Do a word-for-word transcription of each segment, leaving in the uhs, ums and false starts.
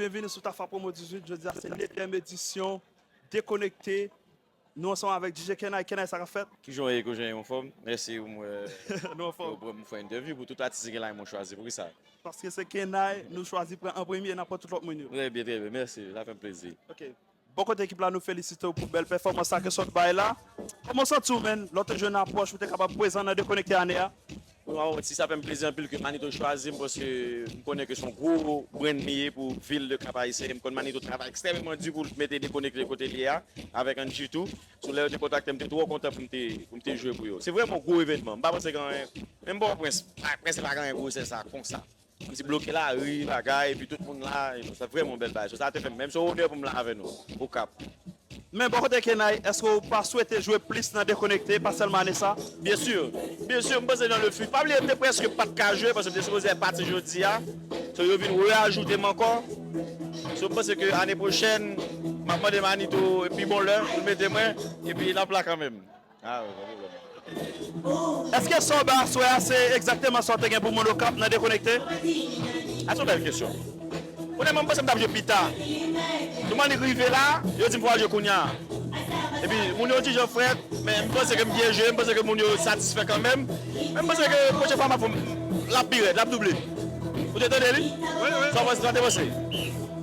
Byenvini sou Tafa Promo dizuit. Jodi a se dezyèm edisyon Dekonekte. Nou ansanm avèk D J Kenay. Kenay, sa k ap fèt? Kijan w ye, kijan w ye, anfòm? Mèsi, ou mwen, Nou anfòm. Ou pran m fè entèvyou pou tout atis ki gen la, mwen chwazi. Poukisa? Paske se Kenay nou chwazi pran an premye, n ap pran tout lòt moun yo. Trè byen, trè byen. Mèsi, sa fè m plezi. Ok. Bò kote ekip la, nou felisite w pou bèl pèfòmans sa ke sòt bay la. Kòman w santi w, menn, lè w te jwenn apwòch pou w te kapab prezan nan Dekonekte ane a? Mwen pa wont, si sa fè m plezi anpil ke Manito chwazi m, paske m konnen ke se yon gwo brand li ye pou vil de Cap Haïtien. M konn Manito travay ekstrèmeman di pou l mete Dekonekte kote l ye a, avèk Angie tou. Sou lè yo te kontakte m, m te twò kontan pou m te, pou m te jwe pou yo. Se vrèman yon gwo evènman. M pa panse gen anyen. Menm Pòtoprens, pa, prèske pa gen anyen gwosè sa, konsa. Kòmsi bloke lari, bagay, epi tout moun la, epi sa vrèman yon bèl bagay. So, sa te fè m, menm se yon onè pou m la avè nou, Okap. Men bò kote Kenay, èske w pa swete jwe plis nan Dekonekte, pa sèlman ane sa? Byen si, byen si, m panse nan le futur. Pa bliye, m te prèske pa t ka jwe, paske m te sipoze pati jodi a. So, yo vin reajoute m ankò. So, m panse ke ane pwochèn, m ap mande Manito pi bon lè pou l mete mwen, epi n ap la kanmenm. Ah, wi, pa pwoblèm. Èske sa w bay aswè a se egzakteman sa w te gen pou moun Okap nan Dekonekte? A, se yon bèl kesyon. Onètman, m panse m t ap jwe pita. Touman li rive la, yo di m fò al jwe kounye a. Epi, moun yo di jan frèt, men m panse ke m byen jwe, m panse ke moun yo satisfè kanmenm. Men m panse ke pwochèn fwa m ap fè, l ap pi rèd, l ap double. Ou te tande li? Wi, wi. Sa w panse, sa w te panse?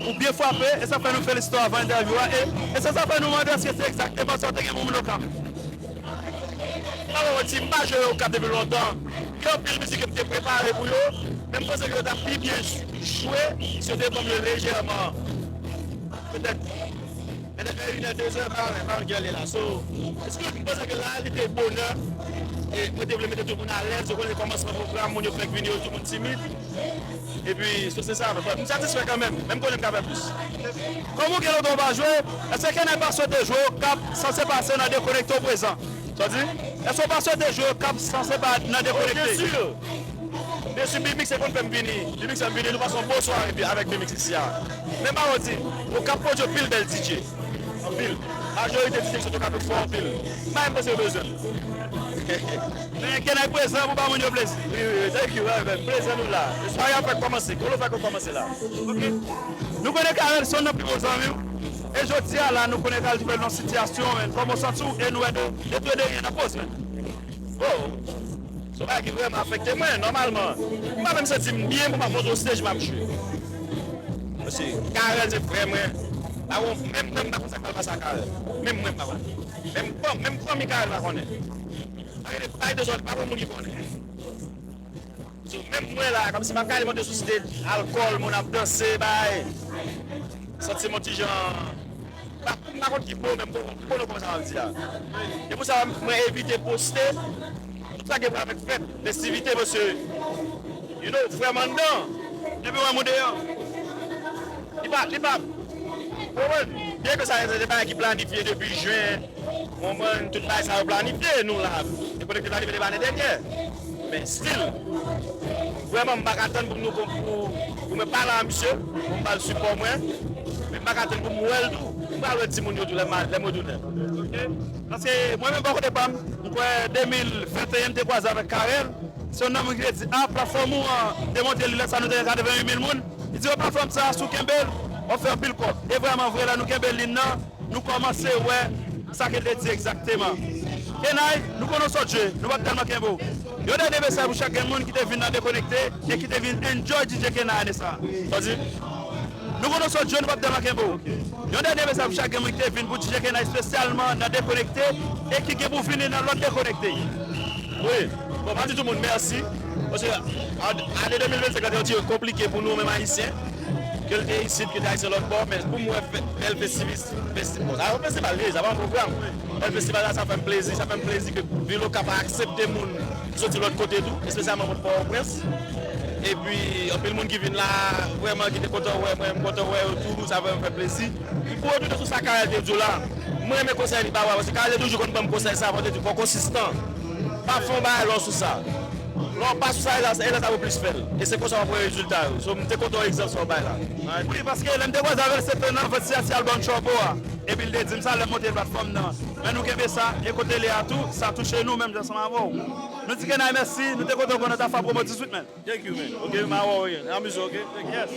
Ou byen frape, e sa fè nou felisite w avan entèvyou a, e, e se sa fè nou mande èske se egzakteman sa w te gen pou moun Okap. Alò, ti m pa jwe Okap depi lontan. Gen anpil mizik ke m te prepare pou yo, men m panse ke yo t ap pi byen jwe si yo te ban m yo lejèman. Petèt, petèt vè inè, dezè, pa, pa gen lè la. So, èske m panse ke la, li te bonè, e mwen te vle mete tout moun alèz, yo konnen kòmansman pwogram, moun yo fèk vini, yo tout moun timid. Epi, so se sa, m satisfè kanmenm, menm konnen m ka fè plis. Kòm ou gen lontan w pa jwe, èske Kenay pa swete jwe Okap san se pase nan Dekonekte o prezan? Sa w di? Èske w pa swete jwe Okap san se pa nan Dekonekte? Byen si. Byen si, Bimix se konn fè m vini. Bimix fè m vini, nou pase yon bon sware epi avèk Bimix isi a. Men m pa wont di, Okap pwodui pil bèl D J. Anpil. Majorite D J ki sot Okap yo fò anpil. M pa menm panse yo bezwen m. Men Kenay prezan pou ba moun yo plezi. Wi, wi, wi, thank you, wi, men prezan nou la. Sware a fèk kòmanse, kolo fèk kòmanse la. Ok. Nou konnen Carel se youn nan pi bon zanmi w. E jodi a la, nou konnen Carel te fè l nan sitiyasyon, men kòman w santi w? E nou wè de, de, de, de, nan poz, men. Oh, se yon bagay ki vrèman afekte mwen, nòmalman. M pa menm santi m byen pou m ap monte yon stage m ap jwe. Paske Carel se frè mwen. Pa wont, menm mwen, m pa konn sa k pral pase ak Carel. Menm mwen, m pa konn. Menm fanm, menm fanmi Carel pa konnen. Sa vle di, bay de zòd, pa gon moun ki konnen. So, menm mwen la, kòmsi m ap gade monte sou stage, alkòl, moun ap danse, bay. Santi m yon ti jan, m pa, m pa konn ki mo, men m konn, m konn kòman sa m ap di a. E pou sa, mwen evite poste tout sa gen pou avèk fèt, festivite, paske, you know, frè m anndan, depi w wè m ou deyò. Li pa, li pa, w konprann? Byen ke sa, se de bagay ki planifye depi jen, w konprann, tout bagay sa yo planifye, nou la. Depi Dekonekte planifye depi ane dènyè. Men still, vrèman, m pa ka tann pou nou, pou, pou, pou mwen pale a misye, pou m ba l sipò mwen. Men m pa ka tann pou m wè l tou. M pral wè timoun yo tou lè m, lè m retounen. Ok. Paske mwen menm bò kote pa m, m kwè de mil venteyen m te kwaze avèk Carel. Se yon nonm ki te di, a, platfòm ou an, te montre li lè sa nou te gen katreventuit mil moun. Li di, o, platfòm sa a, si w kenbe l, w ap fè anpil kòb. E vrèman vre, lè nou kenbe liy nan, nou kòmanse wè sa ke l te di egzakteman. Kenay, nou konnen w sot jwe, nou p ap tèlman kenbe w. Yon dènye mesaj pou chak grenn moun ki te vin nan Dekonekte e ki te vin enjoy D J Kenay ane sa a. Sa w di? Nou konnen w sot jwe, nou p ap tèlman kenbe w. Yon dènye mesaj pou chak grenn moun ki te vin pou D J Kenay espesyalman nan Dekonekte e ki gen pou vini nan lòt Dekonekte. Wi. Bon, m ap di tout moun mèsi. Paske an, ane de mil vennsenk la te yon ti konplike pou nou menm Ayisyen. Ke l te isit, ke l te Ayisyen lòt bò, men pou m wè fè, bèl festivis, festi-, bon, sa yon festival li ye, sa pa yon pwogram. Bèl festival la, sa fè m plezi, sa fè m plezi ke vil Okap aksepte moun ki soti lòt kote tou, espesyalman moun Pòtoprens. Epi, anpil moun ki vin la, vrèman, ki te kontan wè mwen, m kontan wè yo tou, sa vrèman fè plezi. Epi pou retounen sou sa Carel te di w la, mwen renmen konsèy li ba w la, paske Carel te toujou konn ban m konsèy sa, fò w te di, fò w konsistan. Pa fè yon bagay lè w sou sa. Lè w pa sou sa, e la, e la sa pou plis fè l. E se konsa w ap wè rezilta yo. So, m te kontan yon egzanp sa w bay la. Wi, paske lè m te kwaze avè l, se te nan vant siyati albòm Chòbo a. Epi l te di m sa lè m monte platfòm nan. Men nou kenbe sa, e kote l ye a tou, sa touche nou menm jan ansanm avè w. Nou di Kenay mèsi, nou te kontan w nan Tafa Promo dizuit, men. Thank you, man. Ok, m a wè w, wi. Amize w, ok? Thank you. Yes.